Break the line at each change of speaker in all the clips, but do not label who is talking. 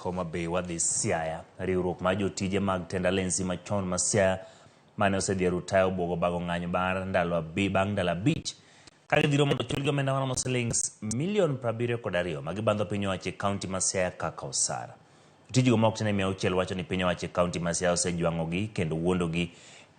Homa Bay wadhi Siaya. Riwruok mar jotije mag tend alensi machon ma Siaya mane osedhi e rutaya obwogo bago ng'anyo mar ndalo abi, bang' ndalo abich ka gidhiro mondo ochulgi omenda maromo silings milion 72 ma gibandho piny owacho e kaunti ma Siaya kaka osara. Jotijgo ma ok tin e 600 wacho ni piny owacho e kaunti ma Siaya osejwang'ogi kendo wuondogi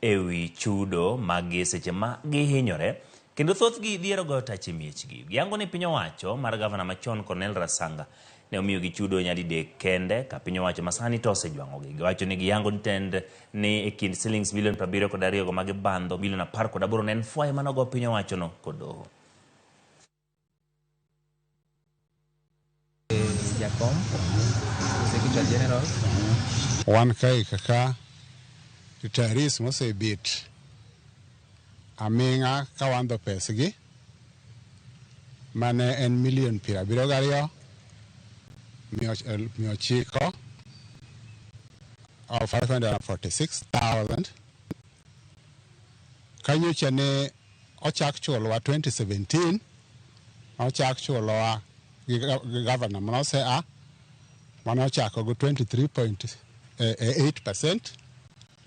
e wi chudo maggi seche ma gihinyore kendo thothgi dhiero goyo tach e miechgi. Giyango ni piny owacho mar gavana machon Cornel Rasanga Ne omiyogi chudo nyadidek kende ka piny owacho masani to osejwang'ogi. Giwacho ni giyango ni tend ni e kind silings milion 72 go ma gibandho milion 18 ne en fwayo mane ogo piny owachono kod doho.
Jakom, Secretary General.
Wan kae kaka retirees mosebet aming'a ka wandho pesgi mane en milion 72,900 or 546,000 kanyocha ne ochak chulowa 2017 ochak chulowa gi gavana mane osea mane ochako gi 23.8%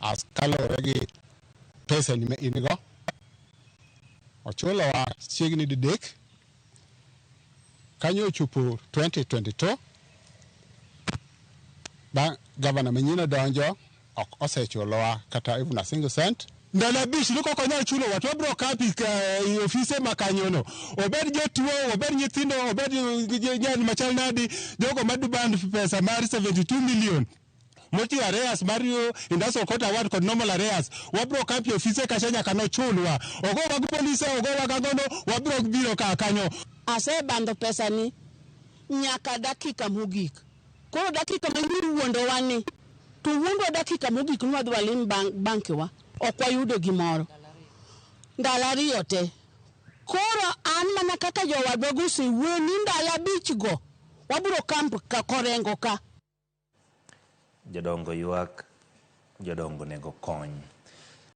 as kaluwore gi pesa ni ma in go ochulowa chiegni didek kanyo ochopo 2022 bang' gavana manyien odonjo ok osechulowa kata even a single cent.
Ndalo abich ni kok onyal chulowa to wabiro kampi e ofise ma kanyono. Obed jotuo, obed nyithindo, obed jal machal nadi, jogo ma demand pesa mar 72 million moting'o arrears mar Industrial Court Award kod normal arrears, wabiro kampi e ofise kacha nyaka nochulwa. Ogowa gi polise, ogowa gang'ono, wabiro biro ka kanyo.
Asebandho pesani nyaka dakika mogik. Koro dakika ma iwuondowa ni, to wuondwa dakika mogik ni wadhi walim bankewa, ok wayudo gimoro. Ndalo ariyo te. Koro an mana kaka jowadwa go osewuoyo ni ndalo abich go, wabiro kamp ka Korengo ka.
Jodongo ywak, jodongo onego kony.